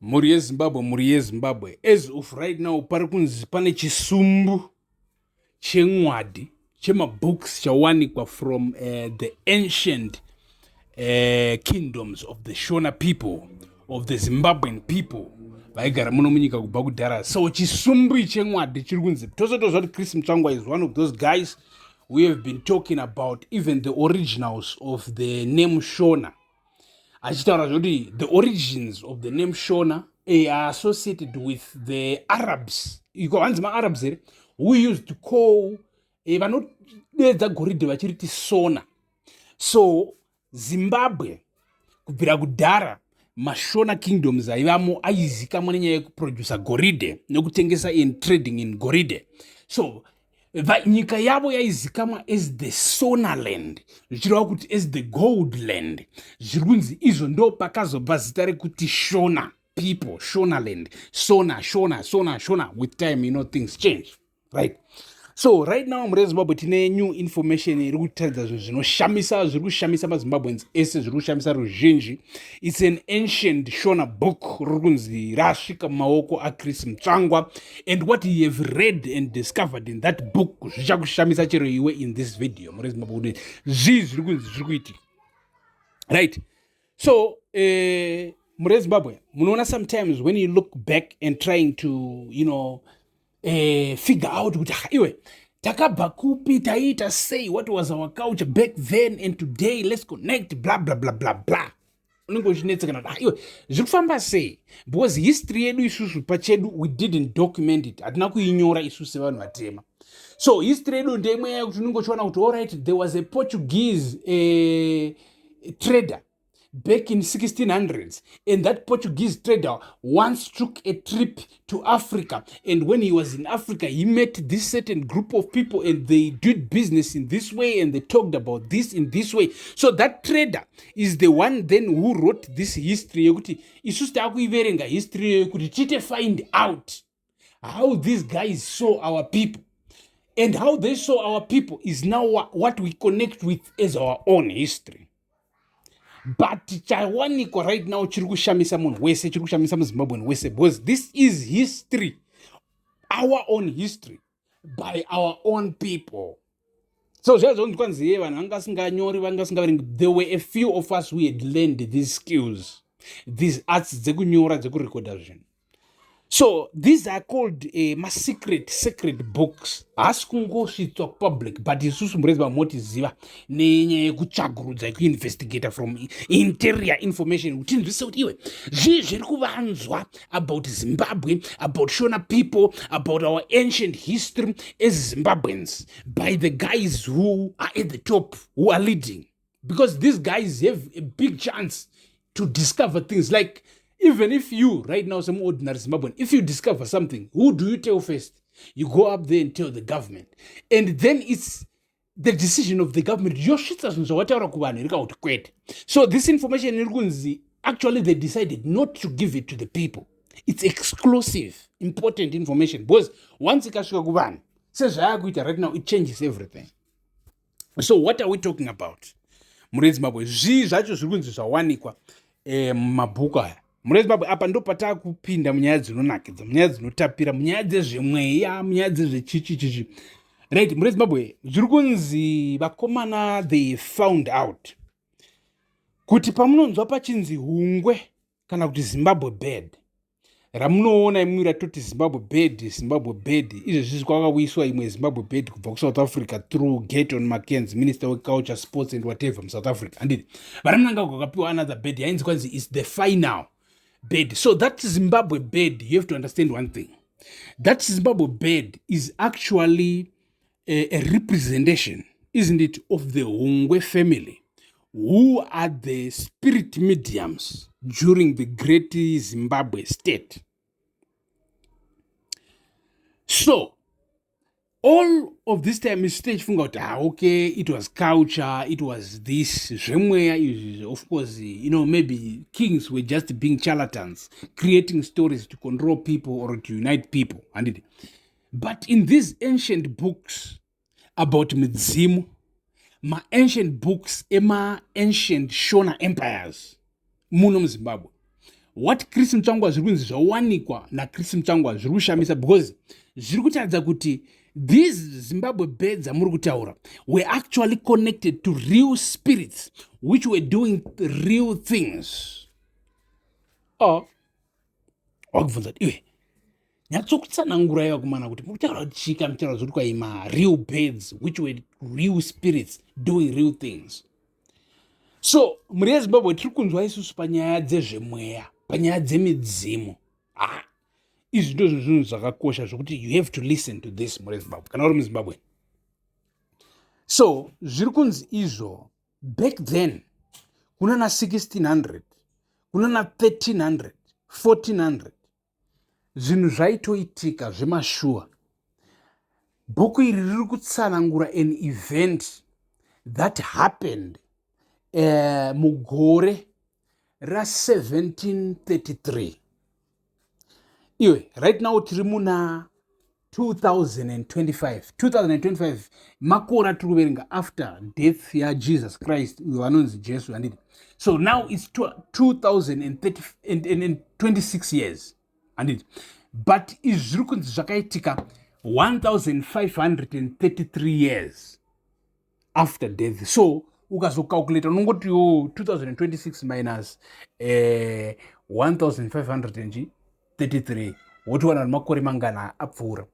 Mhuri yeZimbabwe, mhuri yeZimbabwe, as of right now pari kunzi pane chisumbu chen'wadhi chemabooks chawanikwa from the ancient kingdoms of the Shona people, of the Zimbabwean people vaigara muno munyika kubva kudhara. So chisumbu chen'wadhi chiri kunzi, tose toziva kuti Chris Mutsvangwa is one of those guys we have been talking about, even the originals of the name Shona, achitaura zvekuti the origins of the name Shona are associated with the Arabs. Iko hanzi maArabs here who used to call vanodedza goridhe vachiriti sona. So Zimbabwe kubvira kudhara, maShona kingdoms aivamo aizikamwa nenyaya yekuprodusa goridhe nekutengesa in trading in goridhe. So nyika yavo yaizikamwa as the Sona land, zvichireva kuti as the gold land. Zviri kunzi izvo ndo pakazobva zita rekuti Shona people, Shona land, Sona, Shona, Sona, Shona. With time, things change, right? So right now mure Zimbabwe tine new information iri kutaridza zvinhu zvinoshamisa, zviri kushamisa maZimbabweans ese, zviri kushamisa ruzhinji. It's an ancient Shona book riri kunzi rasvika mumaoko aChris Mutsvangwa, and what he have read and discovered in that book zvichakushamisa chero iwe in this video, mure Zimbabwe, kuti zvii zviri kunzi zviri kuitika, right? So mure Zimbabwe, munoona sometimes when you look back and trying to figure out kuti iwe takabva kupi, taiita sei, what was our culture back then and today, let's connect, blah blah blah blah blah, unenge uchinetsekana kuti iwe zviri kufamba sei, because history yedu isusu pachedu, we didn't document it, hatina kuinyora isusu sevanhu vatema. So history yedu ndeimwe yekuti unenge uchiona kuti allright, there was a Portuguese trader back in 1600s, and that Portuguese trader once took a trip to Africa, and when he was in Africa, he met this certain group of people, and they did business in this way, and they talked about this in this way. So that trader is the one then who wrote this history yekuti isusu taakuiverenga, history yekuti tiite find out how these guys saw our people, and how they saw our people is now what we connect with as our own history. But chawanikwa right now chiri kushamisa munhu wese, chiri kushamisa muZimbabwean wese, because this is history, our own history by our own people. So zviya zvonzi kwanzi ye vanhu vanga vasinganyori, vanga vasingaverengi, there were a few of us who had learned these skills, these arts dzekunyora, dzekurekodha zvinhu. So these are called masecret sacred books. Haasi kungosvitswa kupublic, but isusu murezi vamotiziva nenyaya yekutsvagurudza, yekuinvestigata from interior information, kuti tinzwise kuti iwe zvii zviri kuvanzwa about Zimbabwe, about Shona people, about our ancient history as Zimbabweans by the guys who are at the top, who are leading, because these guys have a big chance to discover things. Like, even if you right now, some ordinary Zimbabwean, if you discover something, who do you tell first? You go up there and tell the government, and then it's the decision of the government yosvitsa zvinhu zvawataura kuvanhu iri kuti kwete. So this information iri kunzi actually they decided not to give it to the people. It's exclusive, important information, because once ikasvika kuvanhu sezvayakuita right now, it changes everything. So what are we talking about, mure Zimbabwe? Zvii zvacho zviri kunzi zvawanikwa mumabhuku aya, mure Zimbabwe? Apa ndo pataakupinda munyaya dzinonakidza, munyaya dzinotapira, munyaya dzezvemweya, munyaya dzezvechichichichi, right? Mure Zimbabwe, zviri kunzi vakomana, they found out kuti pamunonzwa pachinzi hungwe kana kuti Zimbabwe bird ramunoona imwe ratoti Zimbabwe bird, Zimbabwe bird, izvezvizvi kwakauyiswa imwe Zimbabwe bird kubva kuSouth Africa through Gaton McKenzie, minister weculture, sports and whatever muSouth Africa, handiti? Varamnangagwa vakapiwa another bird yainzi kwanzi is the final bird. So that Zimbabwe bird, you have to understand one thing: that Zimbabwe bird is actually a representation, isn't it, of the Hungwe family, who are the spirit mediums during the Great Zimbabwe state. So all of this time isu tichifunga kuti, ah, okay, it was culture, it was this zvemweya izvi. Of course, maybe kings were just being charlatans, creating stories to control people or to unite people, handiti? But in these ancient books about midzimu, maancient books ema-ancient Shona empires muno muZimbabwe, What Chris Mutsvangwa zviri kunzi zvawanikwa naChris Mutsvangwa zviri kushamisa, because zviri kutaridza kuti these Zimbabwe birds amuri kutaura were actually connected to real spirits which were doing real things. Oh, wakubvunza kuti iwe, nyatsokutsanangurai vakomana kuti mukutaura kuti chika mutaura zvoti kwaima real birds which were real spirits doing real things. So mhuri yeZimbabwe, tiri kunzwa isusu panyaya dzezvemweya, panyaya dzemidzimu. Ah, izvi ndo zvinhu zvakakosha zvokuti you have to listen to this, mhuri yeZimbabwe, kana uri muZimbabwe. So zviri kunzi izvo back then kuna na 1600, kuna na 1300, 1400, zvinhu zvaitoitika zvemashuwa. Bhuku iri riri kutsanangura an event that happened mugore ra1733. Iwe, right now tiri muna 2025. 2025 makore atiri kuverenga after death yaJesus Christ, uyo vanonzi Jesu, handiti? So now it's 2026 years, handiti? But izvi zviri kunzi zvakaitika 1533 years after death. So ukazocalculata unongoti yo 2026 minus 1533, wotiwana kuti makore mangana apfuura.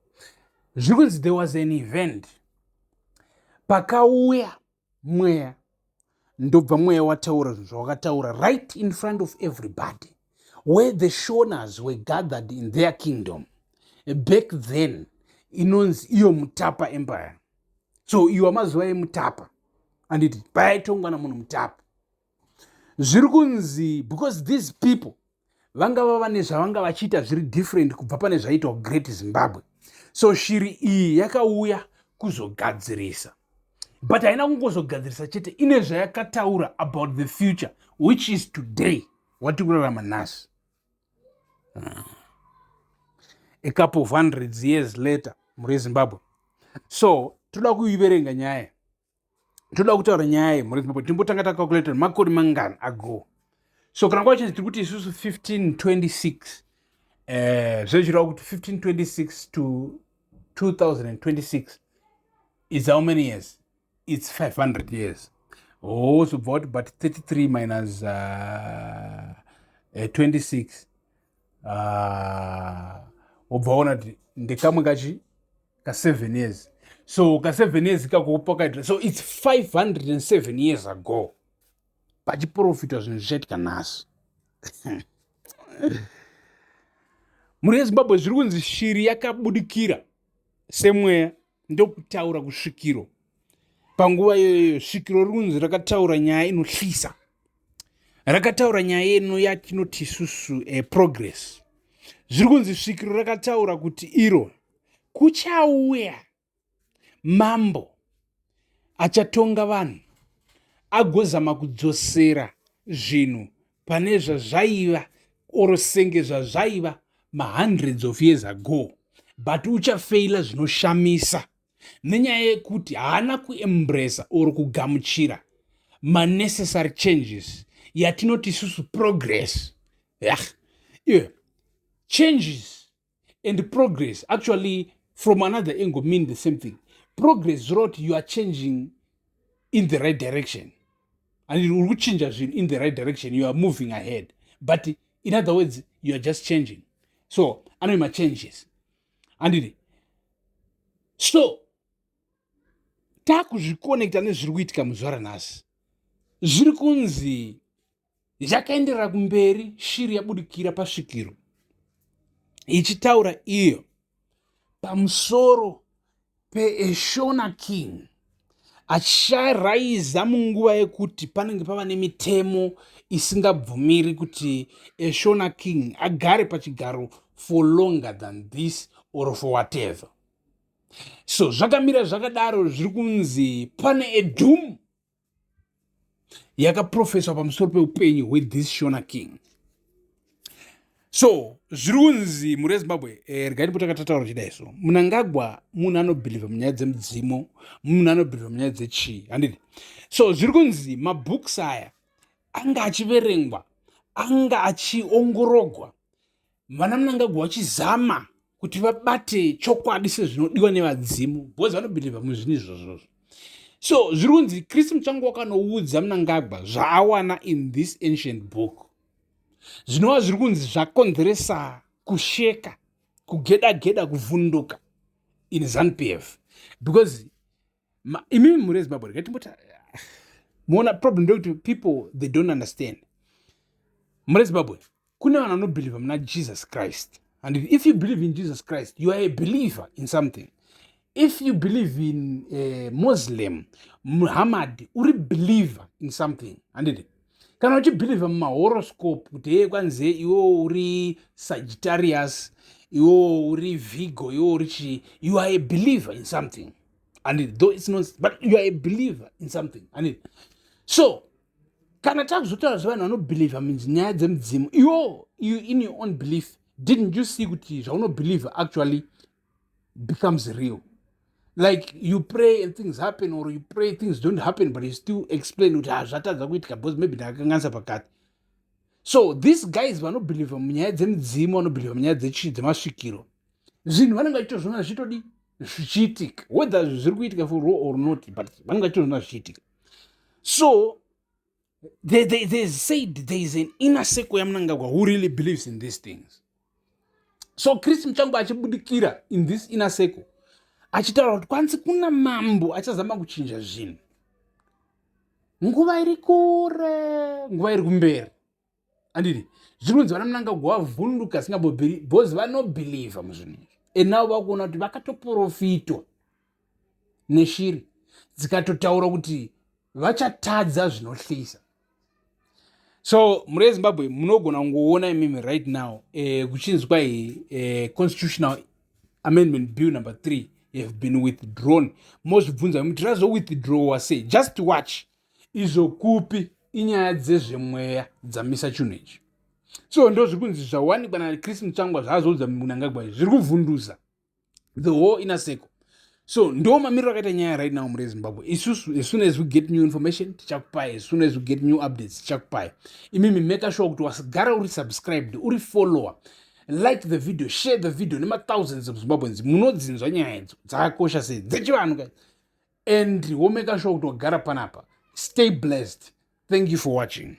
Zviri kunzi there was an event pakauya mweya, ndobva mweya wataura zvinhu zvawakataura right in front of everybody, where the Shonas were gathered in their kingdom back then, inonzi iyo Mutapa Empire. So iwa mazuva eMutapa, handiti? Payaitongwa namunhu Mutapa. Zviri kunzi because these people vanga vava nezvavanga vachiita zviri different kubva pane zvaiitwa Great Zimbabwe, so shiri iyi yakauya kuzogadzirisa. But haina kungozogadzirisa chete, ine zvayakataura about the future, which is today, watiri kurarama nhasi, a couple of hundreds years later, mhuri yeZimbabwe. So toda kuiverenga nyaya, toda kutaura nyaya yemhuri yeZimbabwe. Timbotanga tacalculata makore mangani ago. So kana kwachinzi tiri kuti isusu 1526, zvezvireva kuti 1526 to 2026 is how many years? It's 500 years. Oh, so what? But 33 minus 26, wobva waona kuti ndekamwe kachi ka7 years. So ka7 years kako pakaita, so it's 507 years ago pachiprofitwa zvinhu zvichaitika nhasi, mhuri yeZimbabwe. Zviri kunzi shiri yakabudikira semweya ndokutaura kusvikiro. Panguva iyoyo svikiro riri kunzi rakataura nyaya inohlisa, rakataura nyaya ino yatinoti isusu progress. Zviri kunzi svikiro rakataura kuti iro kuchauya mambo achatonga vanhu, agozama kudzosera zvinhu pane zvazvaiva or senge zvazvaiva mahundreds of years ago, but uchafeila zvinoshamisa nenyaya yekuti haana kuembracea or kugamuchira manecessary changes yatinoti isusu progress. Yah, iwe, changes and progress actually from another angle mean the same thing. Progress zvoreva you are changing in the right direction and uri kuchinja zvinhu in the right direction, you are moving ahead. But in other words, you are just changing. So anoi machanges, handiti? So taakuzviconnecta nezviri kuitika muzuva ranhasi. Zviri kunzi yakaenderera kumberi shiri yabudikira pasvikiro ichitaura iyo pamusoro peShona king acharaiza munguva yekuti panenge pava nemitemo isingabvumiri kuti eShona king agare pachigaro for longer than this or for whatever. So zvakamira zvakadaro, zviri kunzi pane a doom yakaprofeswa pamusoro peupenyu hwethis Shona king. So zviri kunzi, mhuri yeZimbabwe, regai ndipotanga tataura chidai. So Munangagwa munhu anobhilivha munyaya dzemudzimo, munhu anobhilivha munyaya dzechii, handiti? So zviri kunzi mabooks aya anga achiverengwa. Anga achiongorogwa, vana Mnangagwa vachizama kuti vabate chokwadi sezvinodiwa nevadzimu, because vanobhilivha muzvinhu izvozvozvo. So zviri kunzi Chris Mutsvango wakanoudza Mnangagwa zvaawana in this ancient book, zvinova zviri kunzi zvakonzeresa kusheka, kugeda geda, kuvhunduka in ZANU PF, because imimi mhuri yeZimbabwe, regai timboti muona problem ndekuti people, they don't understand. Mhuri yeZimbabwe, kune vanhu vanobhilivha muna Jesus Christ, and if you believe in Jesus Christ, you are a believer in something. If you believe in Muslim, Muhammad, uri believer in something, handiti? Kana uchibhilivha mumahoroscope kuti heye, kwanzi iwo uri Sagittarius, iwo uri Virgo, iwo uri chii, you are a believer in something, and though it's not, but you are a believer in something, and so kana takuzotaura zvevanhu vanobhilivha nyaya dzemudzimu, iwo you in your own belief, didn't you see kuti zvaunobhilivha actually becomes real? Like you pray and things happen, or you pray, things don't happen, but you still explain kuti hazvatadza kuitika because maybe ndakakanganisa pakati. So these guys vanobhilivha munyaya dzemudzimu, vanobhilivha munyaya dzemasvikiro, zvinhu vanenge vachitozviona zvichitodi zvichiitika, whether zviri kuitika for real or not, but vanenge vachitozviona zvichiitika. So they said there is an inner circle yaMnangagwa who really believes in these things. So Chris Mutsvangwa achibudikira in this inner circle achitaura kuti kwanzi kuna mambo achazama kuchinja zvinhu nguva iri kure, nguva iri kumberi, anditi? Zvinonzi vana Mnangagwa vavhunduka singambobhiri because vanobhilivha muzvinhu izvi, and navo vakuona kuti vakatoprofitwa neshiri dzikatotaura kuti vachatadza zvinohlisa. So mhuri yeZimbabwe, munogona kungoona imimi right now kuchinzwa constitutional amendment bill number 3 have been withdrawn. Mozvibvunza kuti razowithdrawa sei? Just watch. Izvo kupi inyaya dzezvemweya dzamisa chinhu ichi. So ndo zviri kunzi zvawanikwa naChris Mutsvangwa zvaazoudza Mnangagwa, zviri kuvhundusa the whole inner circle. So ndo mamiriro akaita nyaya right now mhuri yeZimbabwe. Isusu, as soon as we get new information, tichakupai. As soon as we get new updates, tichakupai. Imimi make sure kuti wasigara uri subscribed, uri follower, like the video, share the video nemathousands of Zimbabweans. Munodzinzwa nyaya idzo dzakakosha sei dzechivanhu kai, and womake sure kuti wagara panapa. Stay blessed. Thank you for watching.